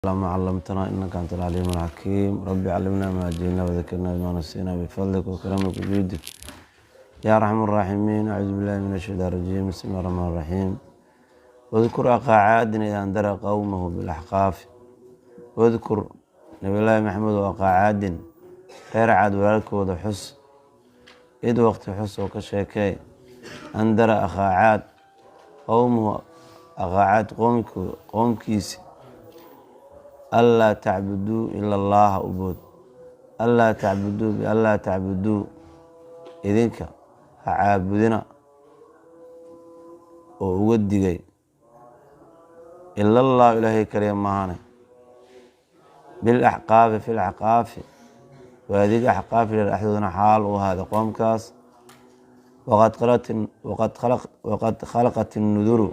ما علمتنا إنك أنت العليم الحكيم. رب علمنا ما جهلنا وذكرنا بما نسينا بفضلك وكرمك وجودك يا أرحم الراحمين. أعوذ بالله من الشيطان الرجيم. بسم الله الرحمن الرحيم. واذكر أخا عاد إذ أنذر قومه بالأحقاف. واذكر نبي محمد وأخا عاد, reer Caad walaalkooda xus. Id waqti xus oo ka sheekey, andara akhaa Caad qowmuhu, akhaa Caad qoomkiisi, anlaa tacbuduu ila Allaha ubood, anlaa tacbuduu, bianlaa tacbuduu, idinka ha caabudina oo uga digay, ila Allahu, Ilaahay kaliya maahane. Bilaxqaafi, fi laxqaafi, waadiga Axqaafi dhexdoodana xaal u ahaaday qoomkaas. Waqad khalaqat innuduru,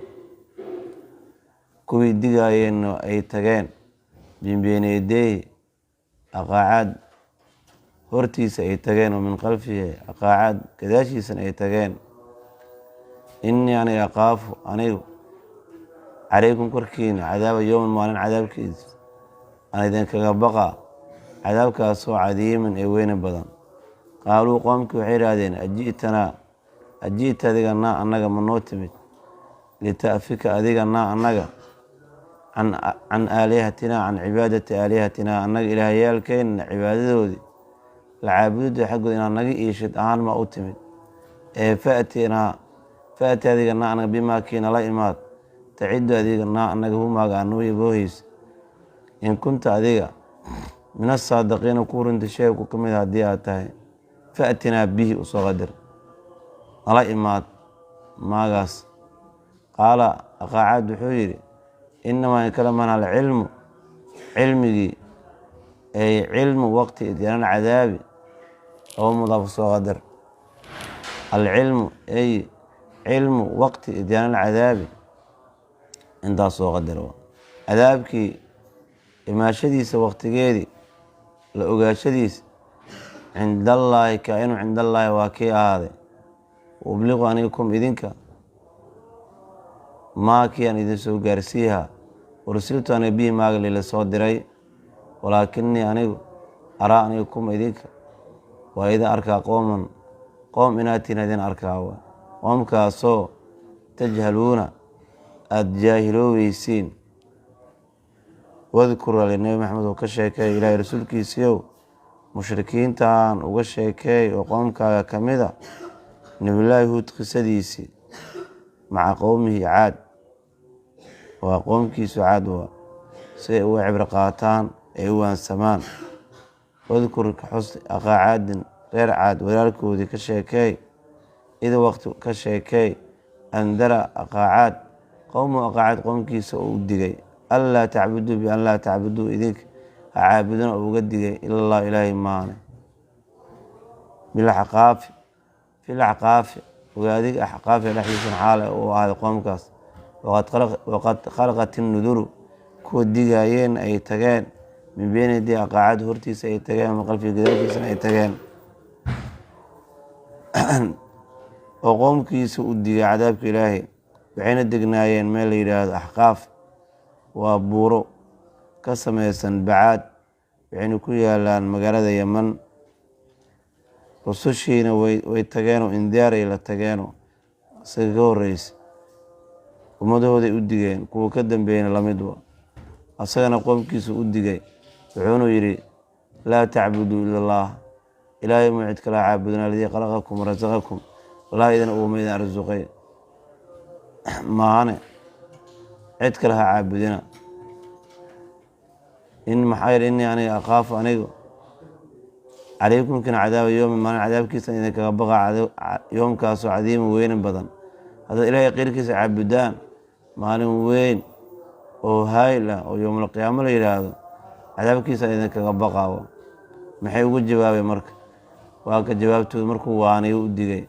kuwii digaayeenna ay tageen, min beyni yadayhi, akhaa Caad hortiisa ay tageen, oo min khalfihi, akhaa Caad gadaashiisana ay tageen. Innii aniga, akhaafu anigu, calaykum korkiina, cadaaba yowman, maalin cadaabkiisa aan idinkaga baqa, cadaabkaasoo cadiiman ee weyne badan. Qaaluu, qoomkii waxay yidhaahdeen: aji'tanaa, aji'ta adiga, naa annaga ma noo timid, lita'fika adiga, naa annaga, can aalihatinaa, can cibaadati aalihatinaa, annaga ilaahyaalkeenna cibaadadoodii la caabudida xaggood inaad naga iishid ahaan ma u timid? Ee fa'tinaa, fa'ti adiga naa annaga, bimaa kiina la imaad, tacidu adiga naa annaga, humaaga anuu yaboohaysa, in kunta adiga min asaadiqiina, ku runta sheegku ka mid haddii aad tahay. Fa'tinaa bihi, usoo qadar, nala imaad maagaas. Qaala akhaa Caad wuxuu yidhi: inamaa in kale man alcilmu, cilmigii, ay cilmu waqti ityaan alcadaabi, oo mudaaf soo qadar, alcilmu ay cilmu waqti ityaan alcadaabi, intaas soo qadar, cadaabkii imaashadiisa waqtigeedii la ogaashadiisa, cindallaahi, kaa-inu cindallaahi, waa kii ahaaday. Ubliqu aniga kum idinka maa kii aan idin soo gaarsiihaa, ursiltu aniga bihi, maaga lila soo diray. Walaakinii anigu, araa aniga, kum idinka, waa idin arkaa, qooman, qoom inaatiin idin arkaa, wa qoomkaasoo tajhaluuna, aada jaahiloobeysiin. Wadkur ali, Nebi Maxamed oo ka sheekeey, Ilaahay rasuulkiisiiow, mushrikiintan uga sheekeey oo qoomkaaga ka mid a, Nebiyullaahi Huud qisadiisii, maca qowmihi Caad, waa qoomkiisu Caad, waa si ay uga cibro qaataan ay u waansamaan. Wadkur xus, akhaa Caadin, reer Caad walaalkoodii ka sheekeey, id waqti ka sheekeey, andara akhaa Caad qowmu, akhaa Caad qoomkiisa oo u digay, anlaa tacbuduu, bian laa tacbuduu, idinka ha caabudina oo uga digay, ila Allah, Ilaahay maane. Bilaxqaafi, filaxqaafi, ogaadiga Axqaafi dhexdiisana xaal uu ahaaday qoomkaas. Waqad khalaqat innuduru, kuwa digaayeen ay tageen, min beyni yadii, akhaa Caad hortiisa ay tageen, min khalfihi, gadaashiisana ay tageen, oo qoomkiisa u digay cadaabka Ilaahay. Waxayna degnaayeen meel la yidhaahdo Axqaaf, waa buuro ka sameysan bacaad, waxayna ku yaalaan magaalada Yeman. Rusushiina way tageenoo indaaray la tageeno isaga ka horeysa, ummadahooday u digeen, kuwa ka dambeeyena lamidwa. Asagana qoomkiisu u digay, wuxuuna yidhi: laa tacbuduu ila Allah, Ilaahay muu cid kala caabudin, aladii khalaqakum warasaqakum, Allah idin uuma, idin arsuqay maahane, cid kale ha caabudina. In maxaa yidhi: innii aniga, akhaafu anigu, calaykumkina, cadaaba yoomin, maalin cadaabkiisa idinkaga baqa, yoomkaasoo cadiima, weynin badan. Haddaad Ilaahay qeyrkiisa caabudaan, maalin weyn oo haayil ah oo yowmalqiyaamo la yidhaahdo cadaabkiisa idinkaga baqaawo. Maxay ugu jawaabay marka? Waa ka jawaabtooda markuu waaniyo u digay,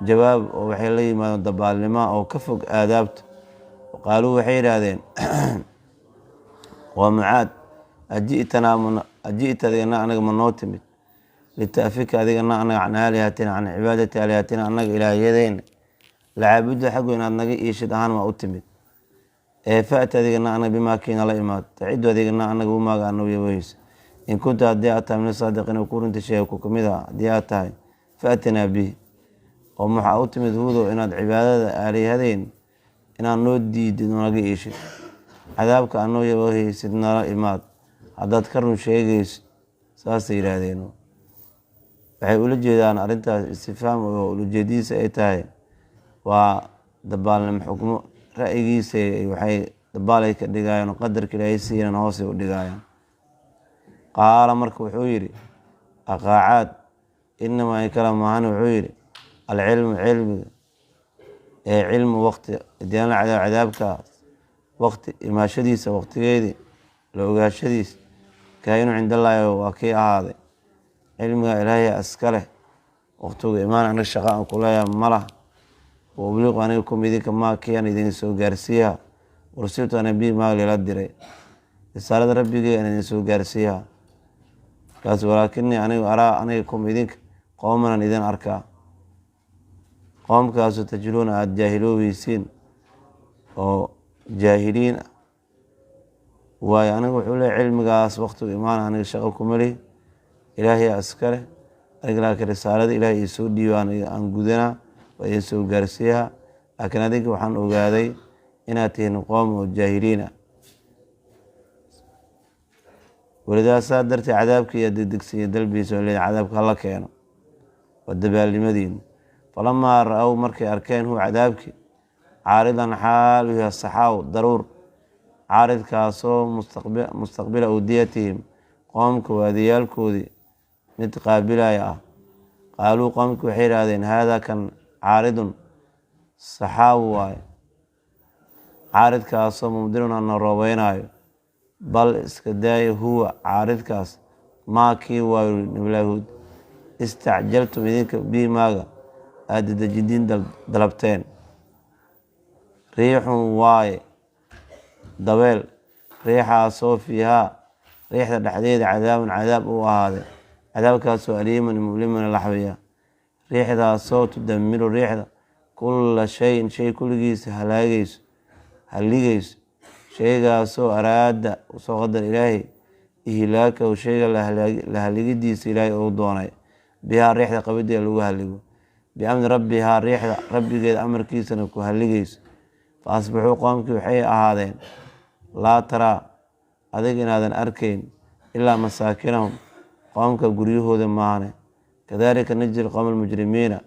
jawaab oo waxay la yimaadeen dabaalnimo oo ka fog aadaabta. Qaaluu, waxay yidhaahdeen: waa mucaad, aji'tanaa, aji'ta adigana anaga ma noo timid, lita'fika adigana anaga, can aalihatina, can cibaadati aalihatina, annaga ilaahyadeyna la caabudda xaggo inaad naga iishid ahaan ma u timid? Ee fa'ti adigana anaga bimaa kiina la imaad, tacidu adigana anaga umaaga anagu yaboohaysa, in kunta haddii aad tahay min saadiqiina, ku runta sheega ku kamid a haddii aad tahay, fa'tinaa bih. Oo maxaa u timid, Huudow, inaad cibaadada aalihadeen inaad noo diidid oo naga iishid? Cadaabka anoo yaboohaysid nala imaad haddaad ka run sheegaysid. Saasay yidhaahdeen. Waxay ula jeedaan arrintaas istifhaam oo ulajeedadiisa ay tahay waa dabaalnimo, xukmo ra'yigiisa waxay dabaalay ka dhigayaan oo qadarka Ilaahay siinan hoosay u dhigayaan. Qaala marka wuxuu yidhi aqaacaad, inamaa in kala maahan, wuxuu yidhi alcilmu cilmiga ee cilmu waqti idiyaanla cadaab, cadaabkaas waqti imaashadiisa, waqtigeedii la ogaashadiis, kaayinu cindallaahi waa kii ahaaday. Cilmiga Ilaahay iska leh waqtigu imaan, aniga shaqa aan kuleeyaha malah. Wa ubliiqu aniga kum idinka maa kii aan idin soo gaarsiiyaa, ursiltu ana bihi maa lila diray, risaalada Rabbigay aan idin soo gaarsiiyaa kaas. Walaakinii anigu araa aniga kum idinka qoomanan idin arkaa, qoomkaasu tajluuna aada jaahiloobeysiin oo jaahiliin ah. Waayo, aniga wuxuu leey cilmigaas waqtigu imaana aniga shaqo kuma lihi, Ilaahay iska leh aniga, laakiin risaalada Ilaahay ii soo dhiibaan aan gudanaa, waa idin soo gaarsiiyaa. Laakiin adiga waxaan ogaaday inaad tihiin qoom oo jaahiliin ah. Walidaa saa darteed cadaabka iyo degdegsiiya dalbiisa oo leeyahay cadaabka hala keeno, waa dabaalnimadiina. Falamaa ra-ow markay arkeen hu cadaabkii caaridan xaal u yahay saxaaw daruur, caaridkaasoo mustaqbila awdiyatihim, qoomka waadiyaalkoodii mid qaabilaya ah, qaaluu qoomkii waxay yidhaahdeen, haadaa kan caaridun saxaaw waaye, caaridkaasoo mumdirun ana roobeynaayo. Bal iska daaya, huwa caaridkaas maa kii waayo, nabilahi Huud, istacjaltum idinka bihi maaga aada dedejidiin dalabteen. Riixun waaye dabeel, riixaasoo fiihaa riixda dhexdeeda cadaabun cadaab uu ahaaday, cadaabkaasoo aliiman muliman laxwiya, riixdaasoo tudamiru riixda kulla shayin shay kulligiisa halaagayso, halligayso, shaygaasoo araada usoo qadar Ilaahay ihlaakahu, shayga la haligidiisa Ilaahay uu doonay, bihaa riixda qabideeda lagu haligo, biamri rabbihaa riixda Rabbigeeda amarkiisana ku haligayso. Fa asbaxuu qoomkii waxay ahaadeen laa taraa adiga inaadan arkayn ilaa masaakinahum, qoomka guryahooda maahane. Kadalika najzi alqowma almujrimiina,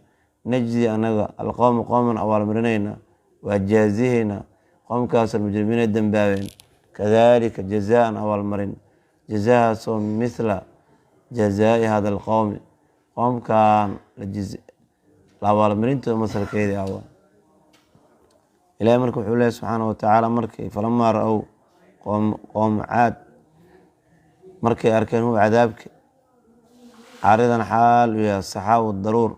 najzi anaga alqowma qooman abaalmarinayna, waa jaazihaynaa qoomkaas almujrimiina dembaabeen. Kadalika jazaan abaalmarin, jazahaasoo mithla jazaa'i hada alqowmi, qoomkan la abaalmarintooda masalkeedii awa. Ilahay marka wuxuu leehay subxaana watacaala, markay falamaa ra-ow qoom Caad markay arkeen hu cadaabki caaridan xaal u yahay saxaabu daruur,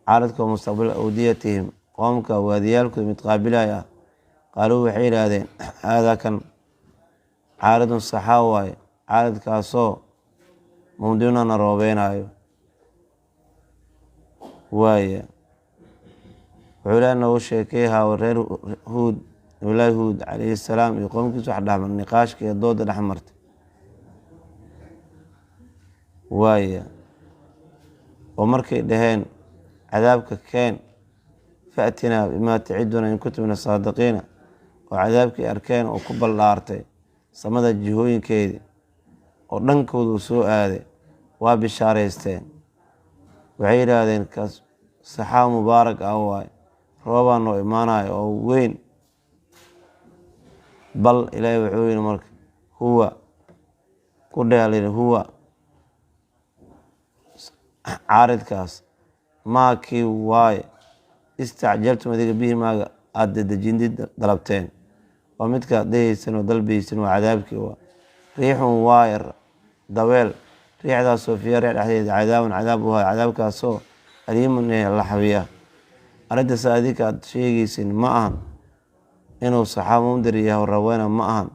caaridka mustaqbil awdiyatihim, qoomka waadiyaalkooda mid qaabilaya ah, qaaluu waxay yidhaahdeen, haadaa kan caaridun saxaa waaye, caaridkaasoo mumdinana roobeynaayo. Waaya, wuxuu Ilaah noogu sheekeyhaa reer Huud, nabilaahi Huud calayhi salaam iyo qoomkiisa wax dhexmar, niqaashka iyo dooda dhex martay. Waaya, oo markay dhaheen cadaabka keen, fa'tinaa bimaa taciduna in kuntum min asaadiqiina, oo cadaabkii arkeen oo ku ballaartay samada jihooyinkeedii oo dhankooda uu soo aaday, waa bishaaraysteen. Waxay yidhaahdeen, kaas saxaab mubaarak ah waaye, roobaa noo imaanayo oo weyn. Bal Ilaahay wuxuu yihi marka, huwa ku dheh huwa caaridkaas maa kii waaye istacjaltum adiga bihi maaga aada dedejindid dalabteen, waa midkaad dhehaysan oo dalbaysan, waa cadaabkii. Waa riixun waaye dabeel, riixdaasoo fiiha riix dhexdeeda cadaabun cadaab u hayo, cadaabkaasoo aliimun ee laxwiya. Arrintaas adinka aad sheegaysin ma ahan inuu saxaab mumdir yahay raweena ma ahan,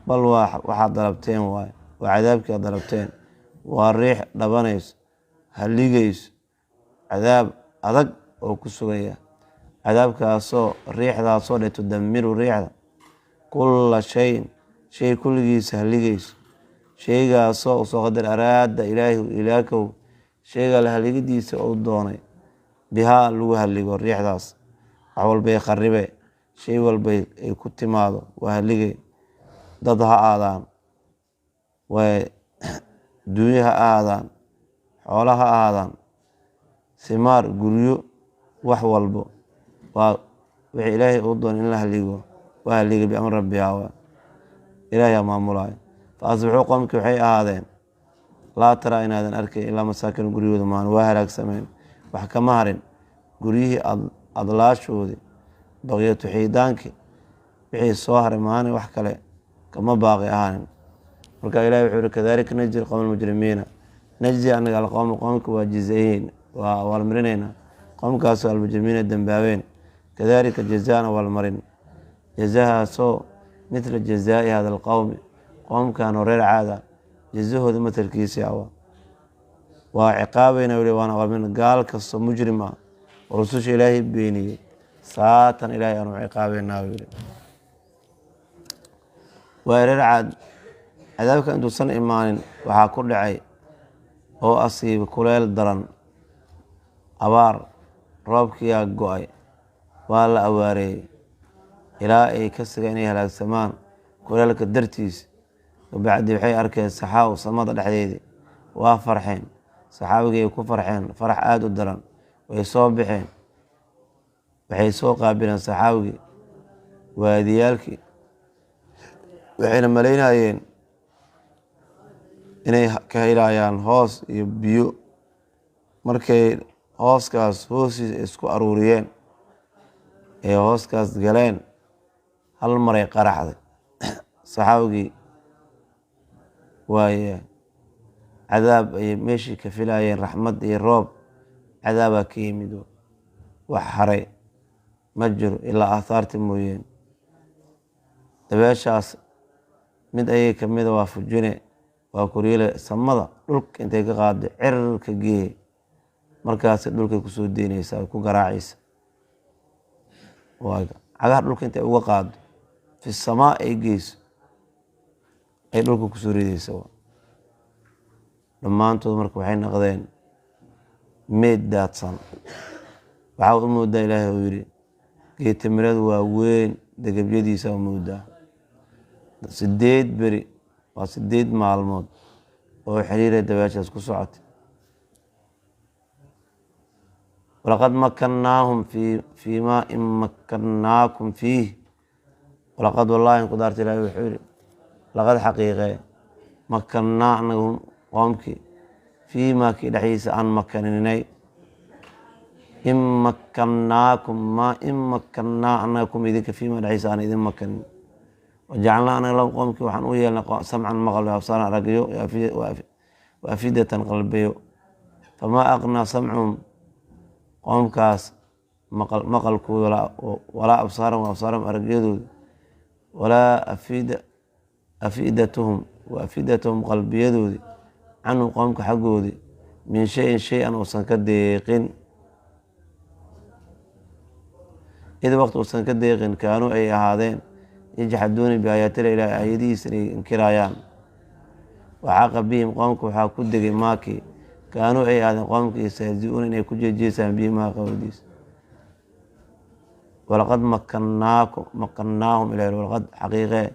bal waa waxaad dalabteen waaye, waa cadaabkii aad dalabteen, waa riix dhabanayso, haligayso, cadaab adag oo ku sugaya, cadaabkaasoo riixdaasoo dhe tudamiru riixda Kulla shayin shay kulligiisa haligayso, shaygaasoo usoo qadar araada ilaahi ilaakow shayga la haligidiisa uu doonay bihaa lagu haligo riixdaas. Wax walbay kharibe, shay walbay ay ku timaado waa haligay. Dad ha aadaan, way duunyo ha ahaadaan, xoolo ha ahaadaan, simaar, guryo, wax walbo waa wixii ilaahay uu doonay in la haligo waa haligay biamri rabbihaa, waa ilaahay maamulaayo. Fa asbaxuu qoomkii waxay ahaadeen laa taraa inaadan arkay ilaa masaakin guryahooda maan, waa halaagsameen, wax kama harin guryihii adlaashoodii baqiyatu xiidaankii wixii soo haray maani, wax kale kama baaqi ahaanin. Marka ilahi wuxuu yihi kadalika najzi qowm almujrimiina, najzi anaga alqowma qoomka waa jizayiin, waa abaalmarinaynaa qoomkaasoo almujrimiina dambaabeen. Kadalika jazaana waalmarin jazahaasoo mithla jazaa'i hada alqowmi, qoomkan oo reer caada jazahooda matalkiisii awa waa ciqaabayna weli, waana abaalmarin gaal kastoo mujrim ah oo rususha ilaahay beeniyey, saatan ilaahay aanu ciqaabeynaa yiri. Waa reer caad cadaabka intuusan imaanin waxaa ku dhacay oo asiibay kuleel daran, abaar, roobkiyaa go-ay, waa la awaareeyey ilaa ay ka siga inay halaagsamaan kuleelka dartiis. Kabacdi waxay arkeen saxaaw samada dhexdeedii, waa farxeen, saxaabigii ay ku farxeen farax aada u daran, way soo baxeen, waxay soo qaabileen saxaabigii waadiyaalkii, waxayna malaynayeen inay ka helayaan hoos iyo biyo. Markay hooskaas hoostiisa isku aruuriyeen ee hooskaas galeen, hal maray qaraxday saxaabigii, waaye cadaab ayay meeshii ka filayeen raxmad iyo roob, cadaabaa ka yimid, wax haray ma jiro ilaa aathaarti mooyeen. Dabeeshaas mid ayay kamida waa fujine, waa koryeele samada dhulka intay ka qaado cirarka geeye, markaas dhulkay kusoo deynaysaa, ku garaacaysa cagaha dhulka intay uga qaado fi samaa ay geyso ay dhulka kusoo ridaysa. Dhammaantood marka waxay noqdeen meed daadsan. Waxaa u moodaa ilaahay uu yidhi geetamiradu waa weyn degebyadiisa u moodaa 8 beri, waa 8 maalmood oo xiriiray dabeeshaas ku socotay. Walaqad makannaahum fii maa in makkannaakum fiih, walaqad wallaahi ku daarta ilaahay wuxuu yidhi laqad xaqiiqee makannaa anaga hum qoomkii fii maa kii dhexdiisa aan makaninay, in makkannaakum maa in makkannaa anaga kum idinka fii maa dhexdiisa aan idin makanin. Wajacalnaa anaga lahum qoomkii waxaan u yeelnay samcan maqal wa absaaran aragyo wa afidatan qalbiyo. Famaa aqnaa samcuhum qoomkaas maqalkooda walaa absaaran wa absaarahum aragyadooda walaa afidatuhum wa afidatuhum qalbiyadoodi canhu qoomka xaggoodii min shayin shay-an uusan ka deeqin, id waqti uusan ka deeqin kaanuu ay ahaadeen yajxaduuna biaayaatina ilaah aayadihiisa inay inkirayaan. Waxaaqa bihim qoomka waxaa ku degay maakii kaanuu ay ahaadeen qoomka yastahzi-uuna inay ku jeejeesaan bihi maa qowdiisa. Walaqad makannaahum ilah walaqad xaqiiqee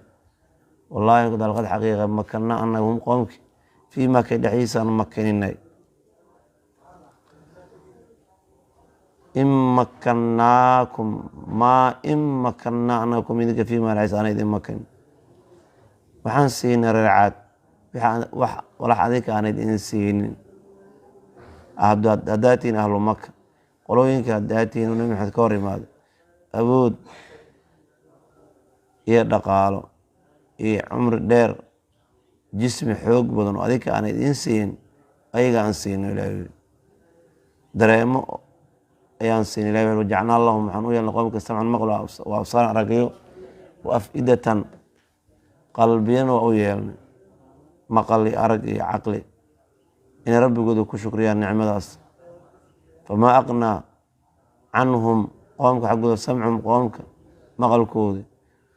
wallaahi laqad xaqiiqe makanaa anaga hum qoomki fii maa kay dhexdiisaan makaninay, in makannaakum maa in makannaa anaga kum idinka fii maa dhexdiisa aan idin makanin. Waxaan siinay reer caad wax walax adinka aan idin siinin haddaa tihiin ahlu Maka, qolooyinka haddaa tihiin oo Nabi Maxamed ka hor imaado awood iyo dhaqaalo iyo cumri dheer jismi xoog badan oo adinka aan idin siin ayaga aan siino ilaahay dareemo ayaan siin ilaahay. Wajacnaa lahum waxaan u yeelnay qoomka samcan maqal wa absaaran aragyo wa afidatan qalbiyana waa u yeelnay maqal iyo arag iyo caqli inay rabbigooda ku shukriyaan nicmadaas. Famaa aqnaa canhum qoomka xaggooda samcuhum qoomka maqalkoodi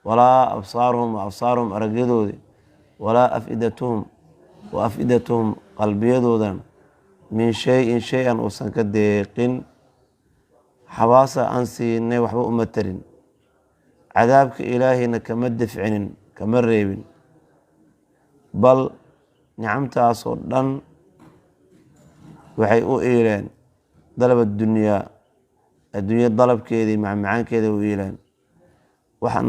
Walaa absaaruhum wa absaaruhum aragyadoodii, walaa afidatuhum wa afidatuhum qalbiyadoodan, min shay-in shay-an uusan ka deeqin. Xabaasa aan siinay waxba uma tarin, cadaabka Ilaahayna kama dafcinin, kama reebin. Bal nicamtaasoo dhan waxay u iileen dalab adunyaa, adduunyo dalabkeedii, macmacaankeeda u iileen. Waxa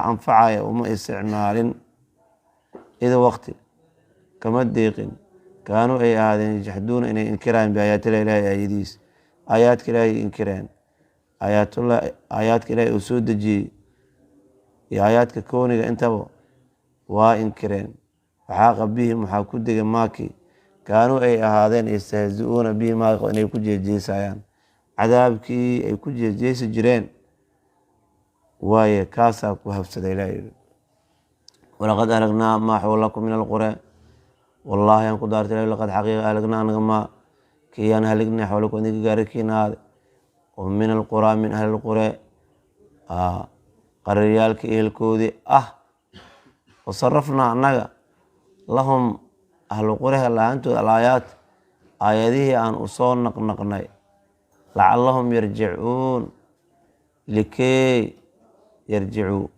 anfacaya uma isticmaalin. Ida waqti kama deeqin kaanuu ay ahaadeen yajxaduuna inay inkiraan biaayaatilah, Ilahay aayadihiis, aayaadka Ilaahay inkireen, aayaatullah, aayaadka Ilahay uu soo dejiyey iyo aayaadka kooniga intaba waa inkireen. Waxaaqa bihim waxaa ku degay maakii kaanuu ay ahaadeen yastahzi-uuna bihi maa inay ku jeejeesayaan, cadaabkii ay ku jeejeesi jireen waaye, kaasaa ku habsaday. Ilaah yidhi: "Walaqad ahlagnaa maa xawlakum min alqure." Wallaahi aan ku daartay, laqad xaqiiqa ahlagnaa anaga maa kiyaan halignay xawlakum idinka gaarikiina aade oo min alquraa, min ahli lqure, qararyaalka ehelkoodii ah. Wasarafnaa annaga lahum ahlu qureha la-aantooda alaayaat aayadihii aan usoo naqnaqnay, lacalahum yarjicuun, likey yarjicuu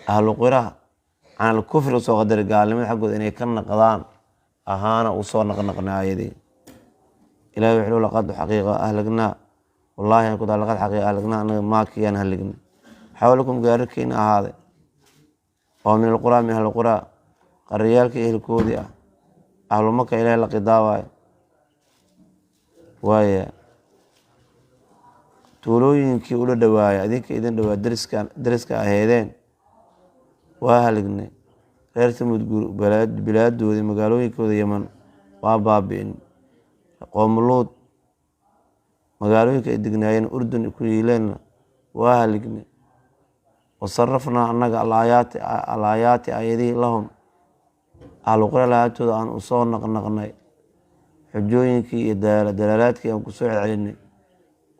ahlu qiraha can alkufri usoo qadaray, gaalnimada xaggooda inay ka naqdaan ahaana usoo naqnaqnay aayadii. Ilahi wuxuu: "Laqad xaqiiqa ahlagnaa," wallahi aan ku daa, laqad xaqiiqa ahlagnaa anaga maakiyaan halignay xawlakum gaararkiina ahaaday oo min alquraa, min ahli quraa, qariyaalka ehelkoodii ah. Ahlu Maka Ilahay la qidaawaayo waaya, tuulooyinkii ula dhawaaya idinka idin dhawaa, dariska dariska aheedeen waa halignay. Reer Tamuud bilaadoodii, magaalooyinkooda Yeman waa baabi'in. Qoomuluud magaalooyinka ay degnaayeen Urdun ku yiileenna waa halignay. Wasarafnaa annaga alaayaati alaayaati aayadihii lahum ahlu qura lahaantooda aan usoo naqnaqnay, xujooyinkii iyo dalaalaadkii aan kusoo celcelinay,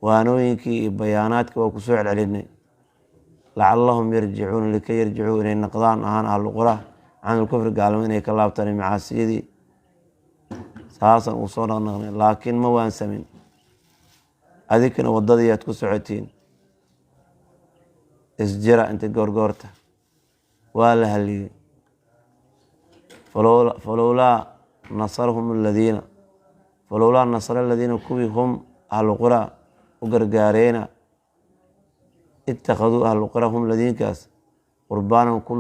waanooyinkii iyo bayaanaadkii waa kusoo celcelinay, lacalahum yarjicuuna, likay yarjicuu inay naqdaan ahaan ahlu qura can ilkufri, gaalnimo inay ka laabtaan macaasiyadii, saasaan uu soo naqnaqnay, laakiin ma waansamin. Adinkana waddadii aad ku socotiin isjira inta goorgoorta waa la haliyey. Falowlaa nasarahum aladiina, falowlaa nasara aladiina kuwii hum ahlu qura u gargaareena ittakhaduu ahlu qura hum ladiinkaas qurbaanan ku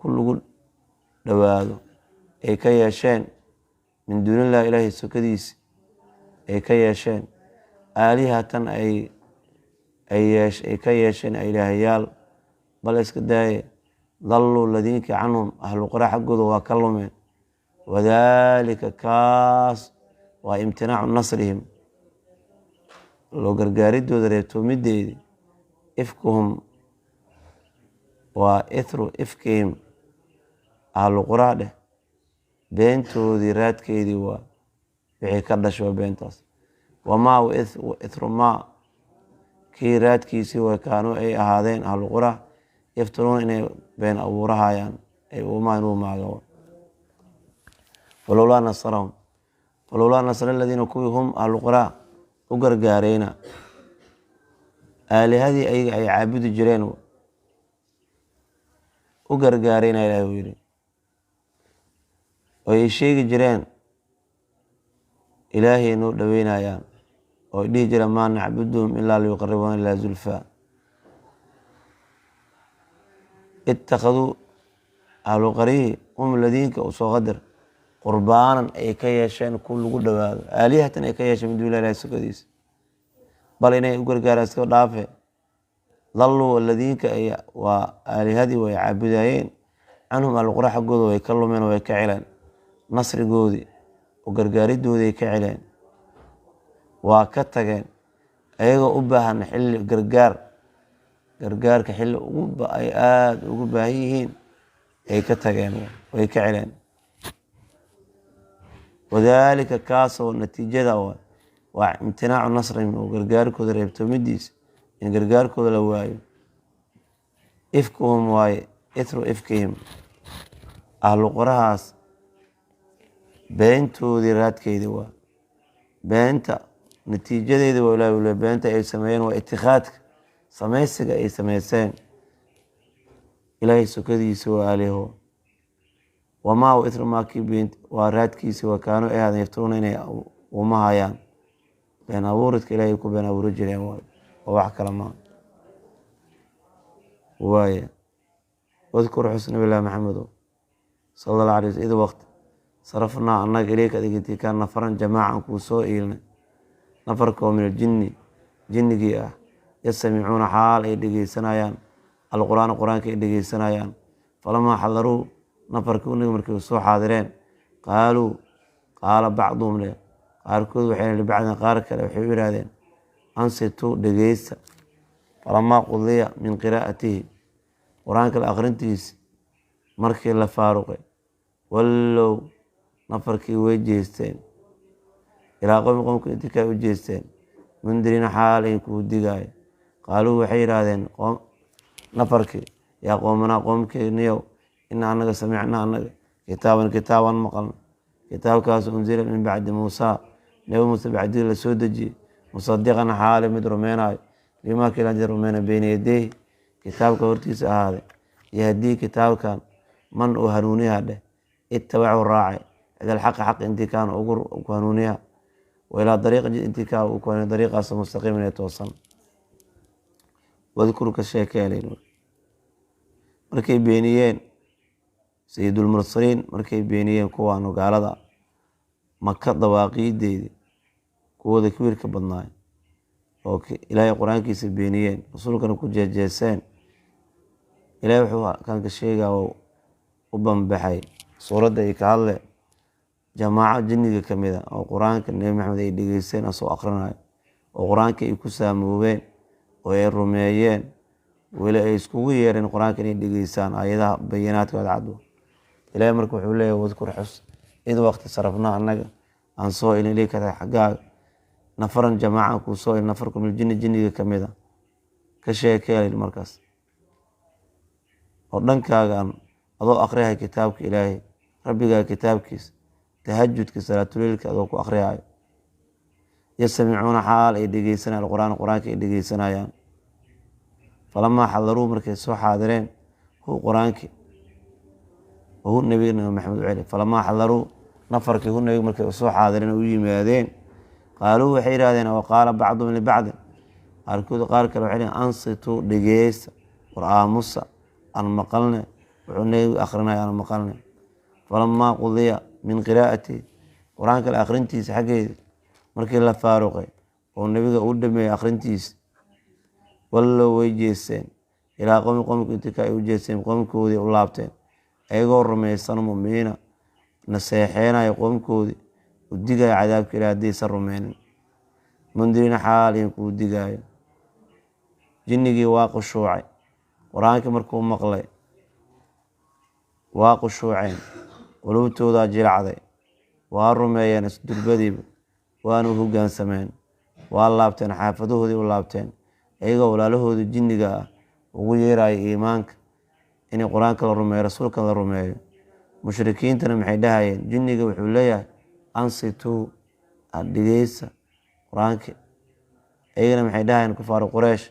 lagu dhowaado ay ka yeesheen min duunillahi, Ilaahay sokadiisi ay ka yeesheen, aalihatan ay ka yeesheen ilaahayaal. Bal iska daaye, dalluu ladiinka canhum ahlu qura xaggooda waa ka lumeen. Wadaalika kaas waa imtinaacu nasrihim, loo gargaaridooda reebtoomideedii, ifkuhum waa ithru ifkihim, ahlu quraa dheh, beentoodii raadkeedii waa wixii ka dhashay, waa beentaas. Wamaa ithru maa kii raadkiisii way kaanuu ay ahaadeen ahlu qura yaftaruuna inay been abuurahayaan ay umaa inuu maago. Falowlaa nasarahum, falowlaa nasara aladiina kuwii hum ahlu quraa u gargaareyna aalihadii ayaga ay caabudi jireen u gargaareyna, Ilahi uu yidhi, oo ay sheegi jireen Ilaahay noo dhaweynayaan, oo ay dhihi jireen: "Maa nacbuduhum ilaa liyuqaribuuna ilaa zulfaa." Ittakhaduu ahlu qaryihi hum ladiinka usoo qadar qurbaanan ay ka yeesheen ku lagu dhawaado, aalihatan ay ka yeesheen min duuni Ilahi sokadiisa. Bal inay u gargaaraan iska dhaafe, dalluu ladiinka ay waa aalihadii way caabudayeen canhum ahluqura xaggooda way ka lumeen, way ka celeen nasrigoodii oo gargaaridoodii ay ka celeen, waa ka tageen ayagoo u baahan xilli gargaar, gargaarka xilli ay aada ugu baahan yihiin ay ka tageen, way ka celeen. Wadaalika kaasoo natiijada waa imtinaacu nasrihim oo gargaarkooda reebtoomidiisa. In gargaarkooda la waayo. Ifkuhum waaye, ithru ifkihim, ahlu qorahaas beentoodii raadkeydii waa beenta natiijadeedii waa. Ilahi ule beenta ay sameeyeen waa itikhaadka, samaysiga ay samayseen Ilaahay sokadiisa waa aaliho. Wamaa ithru maakii beent waa raadkiisi waa kaanu ay ahaadeen yaftaruuna inay uma hayaan been abuuridka Ilaahay ku been abuuri jireen waay, oo wax kale maa waaye. Wadkur, xus, Nabi llahi Maxamedo sala Allah alay wasl, id waqti sarafnaa annaga ileyka adiga intii nafaran jamaaca aan kuu soo iilnay, nafarka oo min aljinni, jinnigii ah, yastamicuuna xaal ay dhegeysanayaan alqur'aana, qur-aanka ay dhegeysanayaan. Falamaa xadaruu, nafarkii nabi markay soo xaadireen, qaaluu, qaala bacduhum le, qaarkood waxay libacdin, qaar kale waxay u yidhahdeen: ansituu, dhegeysta. Falamaa qudiya min qiraa'atihi, qur-aanka la akhrintiisa markii la faaruqay, wallow, nafarkii way jeesteen, ilaa qowmi, qowmka intii kale u jeesteen, mundiriina xaal ay kuu digaayo. Qaaluu, waxay yidhaahdeen nafarkii: yaa qoomanaa, qoomkeeniyow, ina anaga samicnaa, anaga kitaaban, kitaaban maqalna, kitaabkaas unzila min bacdi Muusaa, Nebi Muuse bacdii la soo dejiyey, musadiqan xaale mid rumeynayo limaa kilanti rumeyna beyna yadeyhi, kitaabka hortiisa ahaaday, yahdii, kitaabkan man uu hanuuniyaha dheh, itabacu raacay, ilal xaqi, xaq intii kaana ugu hanuuniyaha, wa ilaa dariiqa, jid intii kaa uu ku hanuuniya, dariiqaas mustaqiiman ee toosan. Wadkur, ka sheekeelay markay beeniyeen sayidulmursaliin, markay beeniyeen kuwaanu gaalada Maka dawaaqiideedii kuwooda kibirka badnaay oo Ilaahay qur-aankiisa beeniyeen, rasuulkana ku jeejeeseen, Ilahay wuxuu kan ka sheegaa u banbaxay suuradda ay ka hadle jamaaco jinniga ka mid a oo qur-aanka Nebi Maxamed ay dhegeysteen asoo akhrinayo, oo qur-aanka ay ku saamoobeen oo ay rumeeyeen, weli ay iskugu yeereen qur-aanka inay dhegeystaan aayadaha bayinaadka cadcad. Ilahay marka wuxuu leeyahy: wadkur, xus, id waqti sarafnaa, annaga aan soo ilin, ileyka xaggaaga, nafaran jamaaca kuu soo ilin, nafarku min jinni, jinniga ka mid a. Ka sheekeelay markaas oo dhankaagaan adoo akriyahay kitaabka Ilaahay, rabbigaa kitaabkiisa, tahajudka, salaatuleilka adoo ku akriyayo, yastamicuuna xaal ay dhegeysanayaan alqur'aan, qur-aanka ay dhegeysanayaan. Falamaa xadaruu, markay soo xaadireen, hu, qur-aankii, hu, nabiga, Nabi Maxamed u celi. Falamaa xadaruu, nafarkii, hu, nabiga markay soo xaadireen oo u yimaadeen, qaaluu, waxay yidhahdeen, wa qaala bacduhum libacdin, qaarkood qaar kale waxay dhaheen: ansituu, dhegeysta, war aamusa, aan maqalne wuxuu nabigu akrinaya, aan maqalne. Falamaa qudiya min qiraa'atihi, qur-aanka la akhrintiisa xaggeeda markii la faaruqay oo nabiga uu dhameeyey akhrintiisa, wallow, way jeesteen, ilaa qowmi, qowmka intii ka ay u jeesteen, qowmkoodii u laabteen, ayagoo rumaysan, muminiina, naseexeynaya qoomkoodii, u digaya cadaabka Ilaah haddaysan rumeynin, mundiriina xaal kuu digaayo. Jinnigii waa qushuucay qur-aankii markuu maqlay, waa qushuuceen, qulubtoodaa jilacday, waa rumeeyeen isdurbadiiba, waana u hoggaansameen, waa laabteen, xaafadahoodii u laabteen, iyagoo walaalahoodii jinniga ah ugu yeeraya iimaanka, inay qur-aanka la rumeeyo, rasuulka la rumeeyo. Mushrikiintana maxay dhahayeen? Jinniga wuxuu leeyahay: ansituu, dhegeysta qur-aanki. Iyagana maxay dhahayeen kufaaru Qureysh?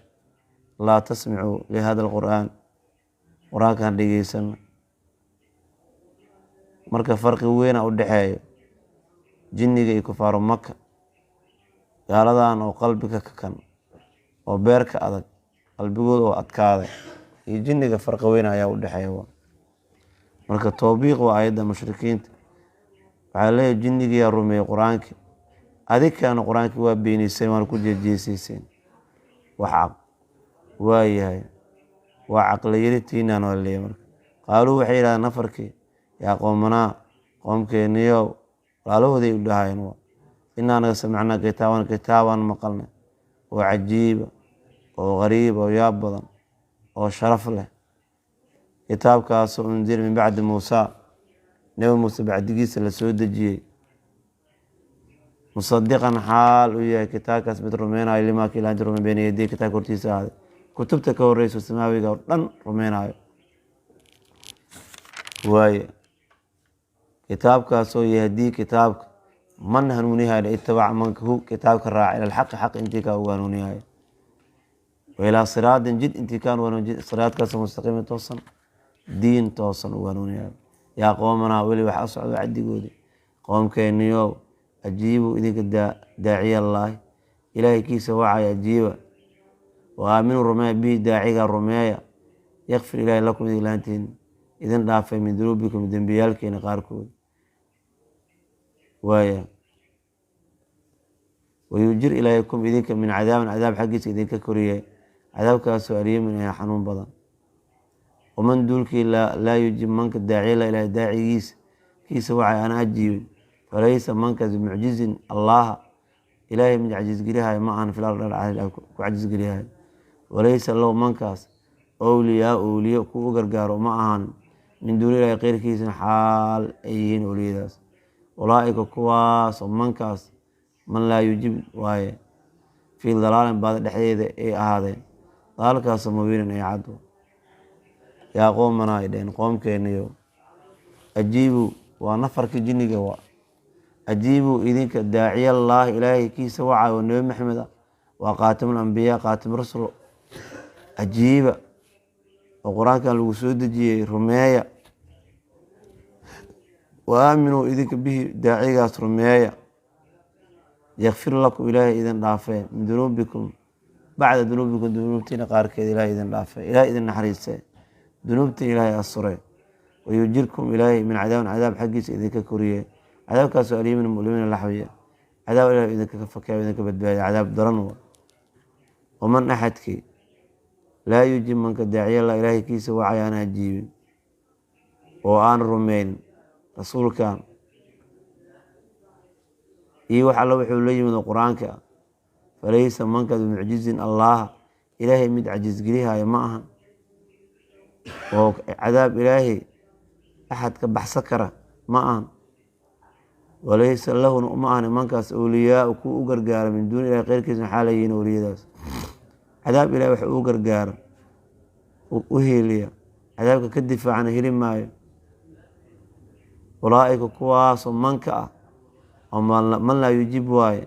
Laa tasmicuu lihada alqur'aan, qur-aankan dhegeysano. Marka farqi weyna u dhexeeyo jinniga iyo kufaaru Maka, gaaladan oo qalbiga kakan oo beerka adag, qalbigooda oo adkaaday, iyo jinniga farqi weyn ayaa u dhexeeya. Marka towbiiq waa ayadda mushrikiinta. Waxaa leeyahy: jinnigiyaa rumeeyey qur-aankii, adikana qur-aankii waa beeniseen, waana ku jeejeeseyseen. Wax waa yahay waa caqliyaritiinan waa leeyahy. Marka qaaluu, waxay yidhahdeen nafarkii: yaa qoomanaa, qoomkeeniyow, walaalahooday u dhahayeen, waa inaa naga samicnaa kitaaban, kitaabaan maqalnay oo cajiiba oo qariiba oo yaab badan oo sharaf leh, kitaabkaasoo unzila min bacdi Muusaa, Nebi Muuse bacdigiisa la soo dejiyey. Musadiqan xaal uu yahay kitaabkaas mid rumeynayo limaa kii laanti rumey beyna yadayhi, kitaabka hortiisa ahaaday, kutubta ka horeyso samaawiga oo dhan rumeynayo waaye. Kitaabkaasoo yahdii, kitaabka man hanuunihayo, itabaca manka hu kitaabka raaca, ila alxaqi, xaq intii kaa ugu hanuunihayo, wa ilaa siraatin, jid intii kaan ugu hanuun, siraadkaasoo mustaqiimin toosan, diin toosan ugu hanuunihayo. Yaa qoomanaa, weli waxa socdo cadigoodii, qoomkeeniyow, ajiibuu idinka daaciyallaahi, Ilaahay kiisa wacaya ajiiba, wa aaminuu rumeeya, bihi daaciga rumeeya, yakfir Ilaahay lakum idin laantiin idin dhaafay, min dunuubikum, dembiyaalkeena qaarkood waaya, wayujir Ilaahay kum idinka min cadaabin, cadaab xaggiisa idinka koriyay, cadaabkaasoo aliimin ee xanuun badan. Waman duulkii laa yujib manka daaciyala, Ilahay daacigiisa kiisa wacay aan ajiibin, falaysa mankaas bimucjizin Allaha, Ilaahay mid cajisgelihayo ma ahan, fil ardi ku cajisgelihayo. Walaysa lahu mankaas owliyaa, owliyo ku u gargaaro ma ahan, min duuni Ilahi keyrkiisana xaal ay yihiin owliyadaas. Ulaaika kuwaas oo mankaas man laa yujib waaye, fii dalaalin, baada dhexdeeda ay ahaadeen, dalaalkaasoo mubiinin ee cad. Yaa qoomanaa, ay dheheen, qoomkeeniyo, ajiibuu, waa nafarkii jinniga, waa ajiibuu idinka daaciyallaahi, Ilaahay kiisa wacayo, Nebi Maxameda waa khaatimul ambiyaa, khaatim rusul, ajiiba oo Qur-aankan lagu soo dejiyey rumeeya, wa aaminuu idinka bihi, daacigaas rumeeya, yakfir lakum, Ilaahay idin dhaafee, min dunuubikum, bacda dunuubikum, dunuubtiina qaarkeed Ilahay idin dhaafee, Ilahay idin naxariistee, dunuubtiin Ilaahay asure, wayujirkum Ilaahay min cadaabin, cadaab xaggiisa idinka koriye, cadaabkaasoo aliimin mu'limiina laxwiya, cadaab Ilahay idinka fakaya, idinka badbaadiya cadaab daran wa. Waman axadkii laa yujib manka daaciyala, Ilaahay kiisa wacay aan ajiibin oo aan rumeynin rasuulkan iyo wax alla wuxuu la yimid oo Qur-aanka ah, falaysa mankaas bimucjizin Allaha, Ilaahay mid cajisgelihayo ma ahan, oo cadaab Ilaahay axad ka baxsan kara ma ahan. Walaysa lahuna ma ahan mankaas owliyaa kuwa u gargaara, min duuni Ilahi keyrkiisa maxaa leeyihiin owliyadaas. Cadaab Ilahay wax uu gargaara, u hiiliya, cadaabka ka difaacana heli maayo. Ulaaika kuwaasoo manka ah oo man laa yujib waaye,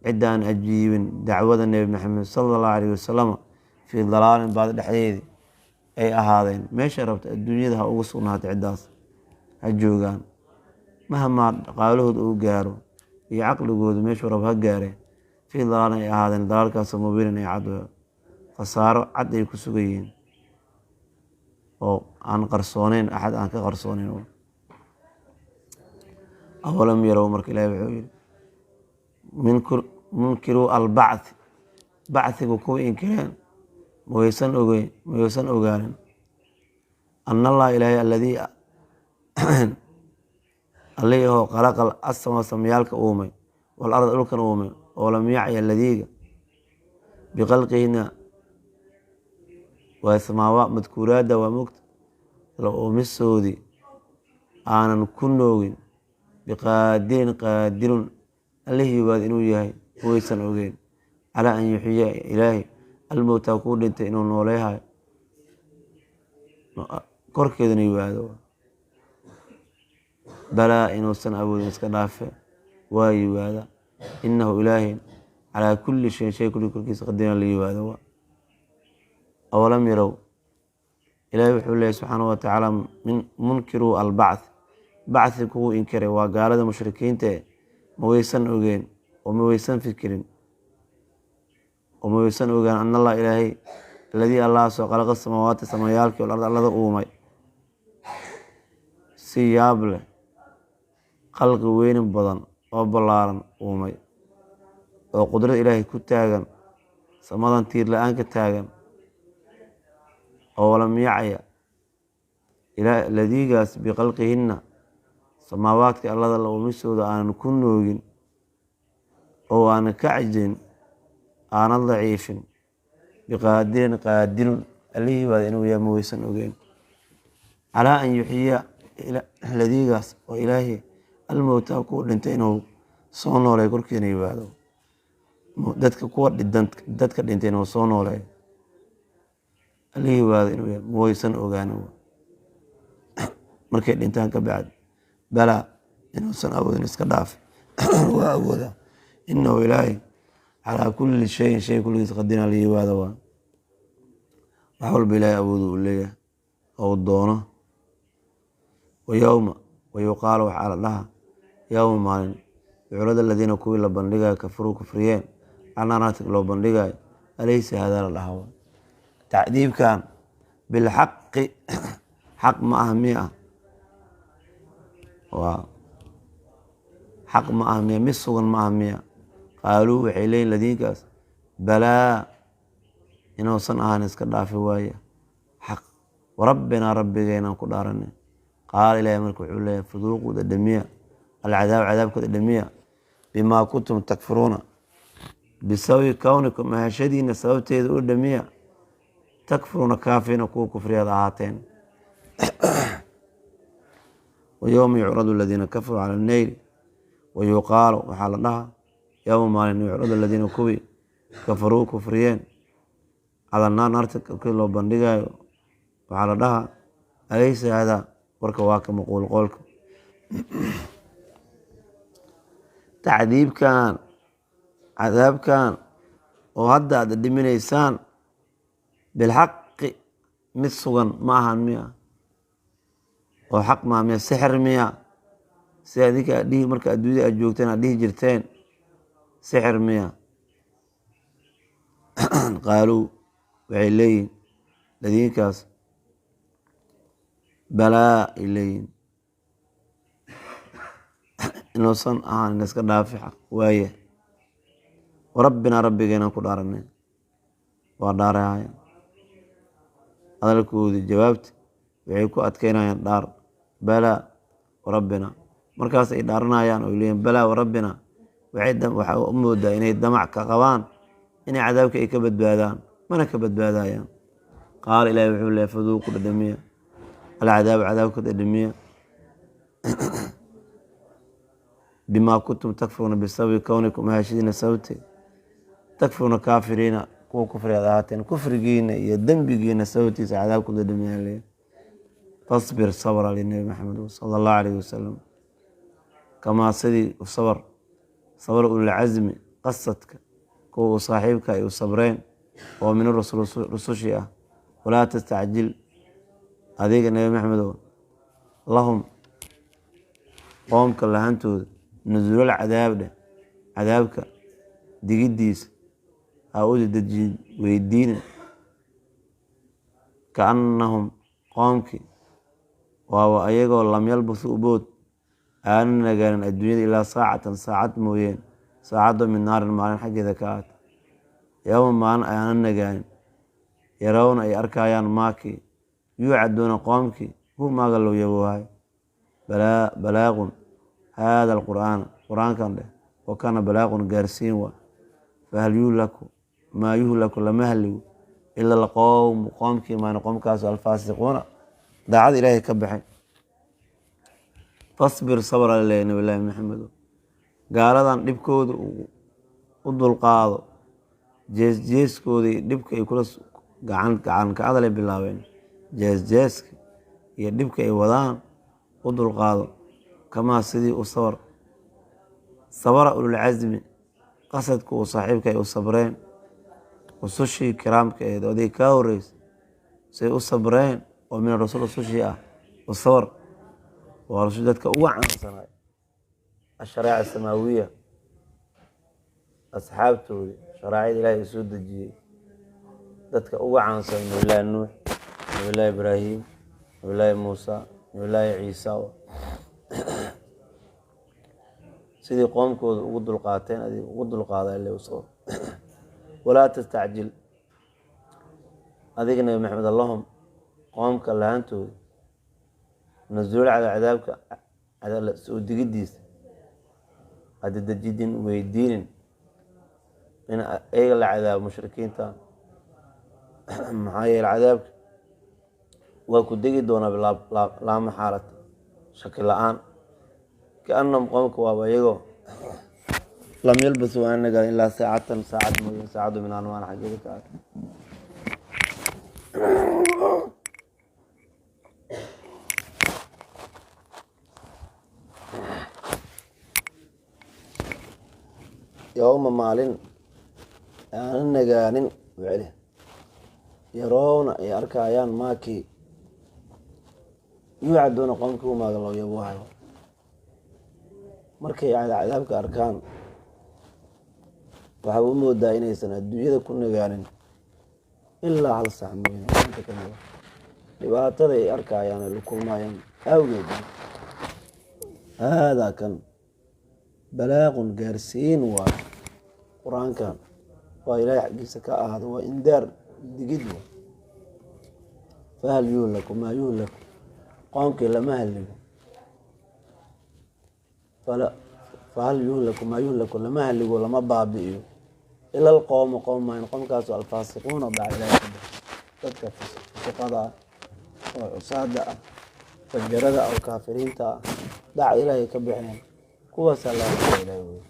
ciddaan ajiibin dacwada Nebi Maxamed sala Allahu alayh wasalam, fii dalaalin, baadi dhexdeedii ay ahaadeen. Meesha rabta adduunyada ha ugu sugnaatay ciddaas ha joogaan, mahamaa dhaqaalahooda uu gaaro iyo caqligoodu meeshuu rabo ha gaare, fii dalaalin ay ahaadeen, dalaalkaasoo mubiinin ay cad, khasaaro cad ay ku sugan yihiin oo aan qarsooneyn, axad aan ka qarsooneyn. Awalam yarow, marka Ilahi wuxuu yihi munkiruu albacthi, bacthigu kuwa inkireen, mawaysan ogeyn, mawaysan ogaanin ana Allaha Ilaahay aladii allihoo khalaqa asama, samayaalka uumay, wal ard, dhulkan uumay, oo lam yacya ladiiga biqalqihina, waa samaawa madkuuraadda, waa mogta la uumisoodii aanan ku noogin, biqaadirin, qaadirun allihii waad inuu yahay waysan ogeyn, calaa an yuxyiya Ilaahay almowtaa, kuu dhintay inuu nooleehayo korkeedana yimaado. Balaa, inuusan awoodin iska dhaafe, waa yimaada. Inahu Ilaahay calaa kulli shayin, shay kulli korkiisa qadiran la yimaado. Waa awalam yarow, Ilaahay wuxuu leeyahy subxaana wa tacaala, min munkiruu albacth, bacthi kugu inkiray waa gaalada mushrikiinta e, ma waysan ogeen oo ma waysan fikirin oo ma waysan ogaan an Allah Ilaahay aladii Allahasoo khalaqa samaawaati, samayaalkii, wal ard, allada uumay si yaab leh, khalqi weynin badan oo ballaaran uumay, oo qudrad Ilaahay ku taagan, samadan tiir la-aan ka taagan, oo walam yacya ladiigaas biqalqihinna, samaawaadka allada la uumisooda aanan ku noogin oo aanan ka cajin, aanan daciifin, biqaadirin, qaadirun allihii baad inuu yahay ma weysan ogeyn, calaa an yuxyiya ladiigaas oo Ilaahay almowtaa, kuu dhintay inuu Soo nooleey korkiina yimaado dadka kuwa dadka dhintayna uu soo nooleeyo Allihii waado inuu yahay mawaysan ogaanin markay dhintaan ka bacdi. Balaa, inuusan awoodin iska dhaaf, waa awoodaa. Inahu Ilaahay calaa kulli shayin, shay kulligiis, qadiir Allihii waado waa. Wax walba Ilaahay awoodu uu leeyahay oo uu doono. Wayowma wayuqaalu, waxaa la dhaha, yowma maalin yucrad aladiina, kuwii la bandhigayo, kafaruu, kufriyeen, calaa naarti loo bandhigayo, alaysa hadaa, la dhaha, tacdiibkan bilxaqi, xaq ma ah miya? Waa xaq ma ah miya? Mid sugan ma ah miya? Qaaluu, waxay leeyihin ladiinkaas, balaa, inuusan ahaan iska dhaafi waaya xaq, warabbinaa, rabbigeenaan ku dhaaranay. Qaala Ilahi marka wuxuu leeyahy, faduuquu, dhadhamiya, alcadaab, cadaabka dhadhamiya, bimaa kuntum takfuruuna, bisababi kownikum, ahashadiina sababteeda u dhadhamiya, takfuruuna, kaafiriina, kuwa kufriyaad ahaateen. Wayowma yucradu aladiina kafaruu cala anneyri wayuqaalu, waxaa la dhahaa, yowma maalin yucradu aladiina, kuwii kafaruu, kufriyeen, cala naar, naarta korkii loo bandhigayo, waxaa la dhahaa, alaysa hadaa, warka waa ka maquul qoolka, tacdiibkan, cadaabkan oo hadda aad dhiminaysaan, bilxaqi, mid sugan ma ahan miya? Oo xaq maa miya? Sixir miya, sida adinka aad dhihi marka adduunyada aad joogteen aad dhihi jirteen, sixir miya? Qaaluu, waxay leeyihin ladiinkaas, balaa, ay leeyihin, inuusan ahaan in iska dhaafi xaq waaye, warabbinaa, rabbigeenaan ku dhaaranay. Waa dhaarahayaan hadalkoodii, jawaabta waxay ku adkeynayaan dhaar, balaa warabbina. Markaas ay dhaaranayaan oo leeyihin balaa warabbina, waxaa u moodaa inay damac ka qabaan inay cadaabka ay ka badbaadaan, mana ka badbaadayaan. Qaala Ilahi wuxuu leeyahy, faduuqu, dhadhamiya, alcadaaba, cadaabka dhadhamiya, bimaa kuntum takfuruuna, bisababi kownikum, ahashadiina sababteed, takfuruuna, kaafiriina, kuwa kufrigaad ahaateen, kufrigiina iyo dembigiina sababtiisa cadaabku dhadhamiya leeyahy. Fasbir, sabra linebi Maxamed sala Allahu alayhi wasalam, kamaa, sidii u sabr, sabr ulilcasmi, qasadka kuwa uu saaxiibka ay u sabreen, oo min rusul, rusushii ah. Walaa tastacjil, adiga Nebi Maxamedow, lahum, qoomka lahantooda, nusuulal cadaab dheh, cadaabka digiddiisa ha u dejin weydiina, kaannahum, qoomkii waaba ayagoo, lam yalbasu, ubood aanan nagaanin adduunyada, ilaa saacatan, saacad mooyeen, saacadoo, min naarin, maalin xaggeeda ka ahaatay, yowma, maalin aanan nagaanin, yarawna, ay arkayaan, maakii, yuucaduuna, qoomkii, hu, maaga loo yaboohayo. Balaaqun haada alqur'aana, qur-aankan dheh, wa kana balaaqun, gaarsiin waa. Fahal yuhlaku, maa yuhlaku, lama haligo, ila alqowmu, qoomkii maana, qoomkaasu alfaasiquuna, daacada Ilaahay ka baxay. Fasbir, sabra laleeyahy Nabi llaahi Maxamedo, gaaladan dhibkooda u dulqaado, jees jeeskooda iyo dhibka ay kula gacan gacan ka hadalay bilaabeen, jees jeeska iyo dhibka ay wadaan u dulqaado, kamaa, sidii u sabar, sabara ululcasmi, qasadka uu saaxiibka ay u sabreen, rusushii kiraamka aheed oo adiga kaa horreysay say u sabreen, oo min rasul, rusushii ah, u sabar. Waa rusul dadka ugu caansanay asharaaca asamaawiya, asxaabtoodii sharaacida Ilahay soo dejiyey dadka ugu caansan, Nabillaahi Nuux, Nabillaahi Ibraahim, Nabillaahi Muusa, Nabillaahi Ciisa. Sidii qoomkooda ugu dulqaateen adig ugu dulqaada ile u sabr. Walaa tastacjil, adiga Nabi Maxamed, lahum, qoomka lahantooda, nusuul cadaabka soo digidiisa hadadejidin weydiinin in iyaga la cadaabo mushrikiinta. Maxaa yeele cadaabka waa ku degi doonaa laa maxaalata, shaki la-aan. Kaannahum, qoomka waaba iyagoo Lam yalbasuu aan nagaan ilaa saacatan, saacad mooye, saacadu min anwaan xaggeeda ka ah. Yowma maalin aanan nagaanin wceli, yaroowna ay arkaayaan maakii yuucaduuna, qoomkii umaaga loo yabuuhayo. Markay cadaabka arkaan, waxaa u moodaa inaysan adduunyada ku nagaanin ilaa hal saac mooyane, inta kamida dhibaatada ay arkaayaan ay la kulmaayaan awgeed. Haadaa kan balaaqun, gaarsiin waayo Qur-aankan, waa Ilaahay xaggiisa ka ahaado, waa indaar, digid wa. Fahal yuhlaku maa yuhlaku, qoomkii lama halligo. Fahal yuhlaku maa yuhlaku, lama halligo, lama baabi'iyo ila alqowmu, qowm maayn, qomkaasoo alfaasiquuna, dhaca Ilahay ka bax, dadka fusuqada ah oo cusaada ah, fajarada ah oo kaafiriinta ah, dhaca Ilaahay ka baxeen, kuwaasaa la haliga Ilahay wey.